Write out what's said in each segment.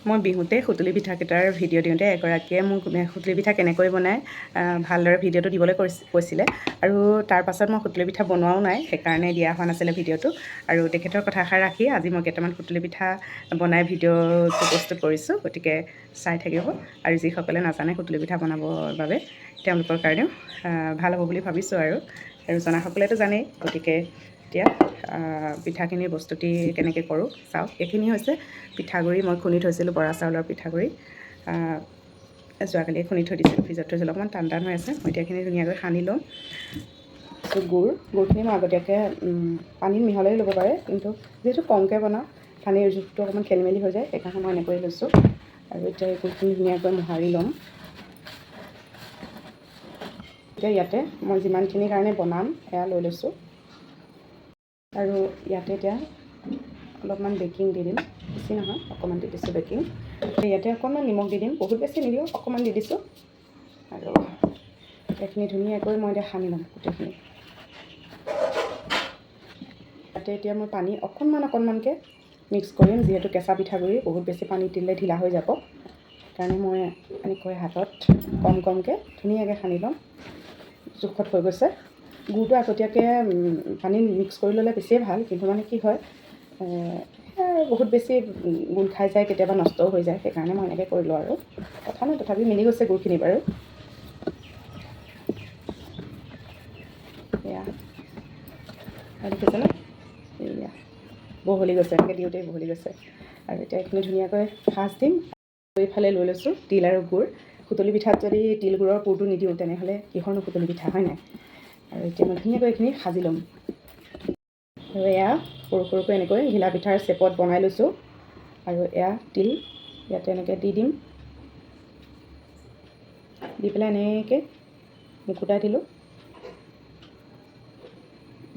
মই বিহুতে সুতুলি পিঠাকেইটাৰ ভিডিঅ' দিওঁতে এগৰাকীয়ে মোক সুতুলি পিঠা কেনেকৈ বনায় ভালদৰে ভিডিঅ'টো দিবলৈ কৈছিলে আৰু তাৰ পাছত মই সুতুলি পিঠা বনোৱাও নাই, সেইকাৰণে দিয়া হোৱা নাছিলে ভিডিঅ'টো। আৰু তেখেতৰ কথাষাৰ ৰাখি আজি মই কেইটামান সুতুলি পিঠা বনাই ভিডিঅ'টো প্ৰস্তুত কৰিছোঁ। গতিকে চাই থাকিব আৰু যিসকলে নাজানে সুতুলি পিঠা বনাবৰ বাবে, তেওঁলোকৰ কাৰণেও ভাল হ'ব বুলি ভাবিছোঁ আৰু আৰু জনাসকলেতো জানেই। গতিকে এতিয়া পিঠাখিনিৰ প্ৰস্তুতি কেনেকৈ কৰোঁ চাওক। এইখিনি হৈছে পিঠাগুড়ি। মই খুন্দি থৈছিলোঁ বৰা চাউলৰ পিঠাগুড়ি। যোৱাকালিয়ে খুন্দি থৈ দিছিলোঁ, ফ্ৰিজত থৈছিলোঁ। অকণমান টান টান হৈ আছে। মই এতিয়া এইখিনি ধুনীয়াকৈ সানি ল'ম। তাৰপিছত গুড়, গুড়খিনি মই আগতীয়াকৈ পানীত মিহলাই ল'ব পাৰে, কিন্তু যিহেতু কমকৈ বনাওঁ, পানীৰ জোখটো অকণমান খেলি মেলি হৈ যায়, সেইকাৰণে মই এনেকৈয়ে লৈছোঁ। আৰু এতিয়া এই গুড়খিনি ধুনীয়াকৈ মোহাৰি ল'ম। এতিয়া ইয়াতে মই যিমানখিনিৰ কাৰণে বনাম, সেয়া লৈ লৈছোঁ। আৰু ইয়াতে এতিয়া অলপমান বেকিং দি দিম। বেছি নহয়, অকণমান দি দিছোঁ বেকিং। ইয়াতে অকণমান নিমখ দি দিম। বহুত বেছি নিদিওঁ, অকণমান দি দিছোঁ। আৰু এইখিনি ধুনীয়াকৈ মই এতিয়া সানি ল'ম গোটেইখিনি। ইয়াতে এতিয়া মই পানী অকণমান অকণমানকৈ মিক্স কৰিম। যিহেতু কেঁচা পিঠাগুড়ি, বহুত বেছি পানী দিলে ঢিলা হৈ যাব। সেইকাৰণে মই এনেকৈ হাতত কম কমকৈ ধুনীয়াকৈ সানি ল'ম। জোখত হৈ গৈছে। গুড়টো আগতীয়াকৈ পানীত মিক্স কৰি ল'লে বেছিয়ে ভাল, কিন্তু মানে কি হয়, বহুত বেছি গোল খাই যায়, কেতিয়াবা নষ্টও হৈ যায়। সেইকাৰণে মই এনেকৈ কৰিলোঁ আৰু কথা নাই, তথাপি মিলি গৈছে গুড়খিনি বাৰু। এয়া দেখিছেনে? এয়া বহলি গৈছে, এনেকৈ দিওঁতেই বহলি গৈছে। আৰু এতিয়া এইখিনি ধুনীয়াকৈ সাজ দিম। এইফালে লৈ লৈছোঁ তিল আৰু গুড়। সুতুলি পিঠাত যদি তিল গুড়ৰ পুৰটো নিদিওঁ, তেনেহ'লে কিহৰনো সুতুলি পিঠা, হয় নাই? আৰু এতিয়া মই ধুনীয়াকৈ এইখিনি সাজি ল'ম। আৰু এয়া সৰু সৰুকৈ এনেকৈ ঘিলা পিঠাৰ চেপত বনাই লৈছোঁ। আৰু এয়া তিল ইয়াতে এনেকৈ দি দিম। দি পেলাই এনেকৈ মুকুটাই দিলোঁ।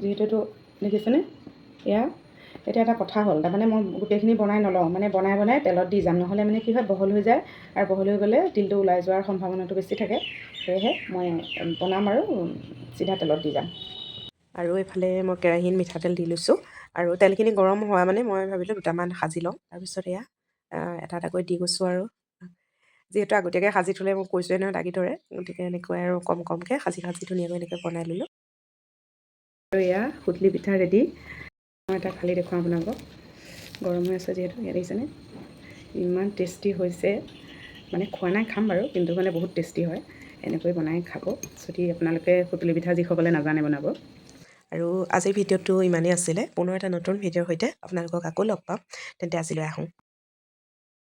যিহেতু এইটো দেখিছেনে? এয়া এতিয়া এটা কথা হ'ল, তাৰমানে মই গোটেইখিনি বনাই নলওঁ, মানে বনাই বনাই তেলত দি যাম। নহ'লে মানে কি হয়, বহল হৈ যায় আৰু বহল হৈ গ'লে তিলটো ওলাই যোৱাৰ সম্ভাৱনাটো বেছি থাকে। সেয়েহে মই বনাম আৰু চিধা তেলত দি যাম। আৰু এইফালে মই কেৰাহীত মিঠাতেল দি লৈছোঁ আৰু তেলখিনি গৰম হোৱা মানে মই ভাবিলোঁ দুটামান সাজি লওঁ। তাৰপিছত এয়া এটা এটাকৈ দি গৈছোঁ। আৰু যিহেতু আগতীয়াকৈ সাজি থ'লে, মই কৈছোঁৱে নহয়, লাগি ধৰে, গতিকে এনেকৈ আৰু কম কমকৈ সাজি সাজি ধুনীয়াকৈ এনেকৈ বনাই ল'লোঁ। আৰু এয়া সুতুলি পিঠা ৰেডি। মই এটা ফালি দেখুৱাওঁ আপোনালোকক। গৰম হৈ আছে যিহেতু। ইয়াত দেখিছেনে, ইমান টেষ্টি হৈছে। মানে খোৱা নাই, খাম বাৰু, কিন্তু মানে বহুত টেষ্টি হয়। এনেকৈ বনাই খাব যদি আপোনালোকে সুতুলি পিঠা, যিসকলে নাজানে বনাব। আৰু আজিৰ ভিডিঅ'টো ইমানেই আছিলে। পুনৰ এটা নতুন ভিডিঅ'ৰ সৈতে আপোনালোকক আকৌ লগ পাম। তেন্তে আজিলৈ আহোঁ।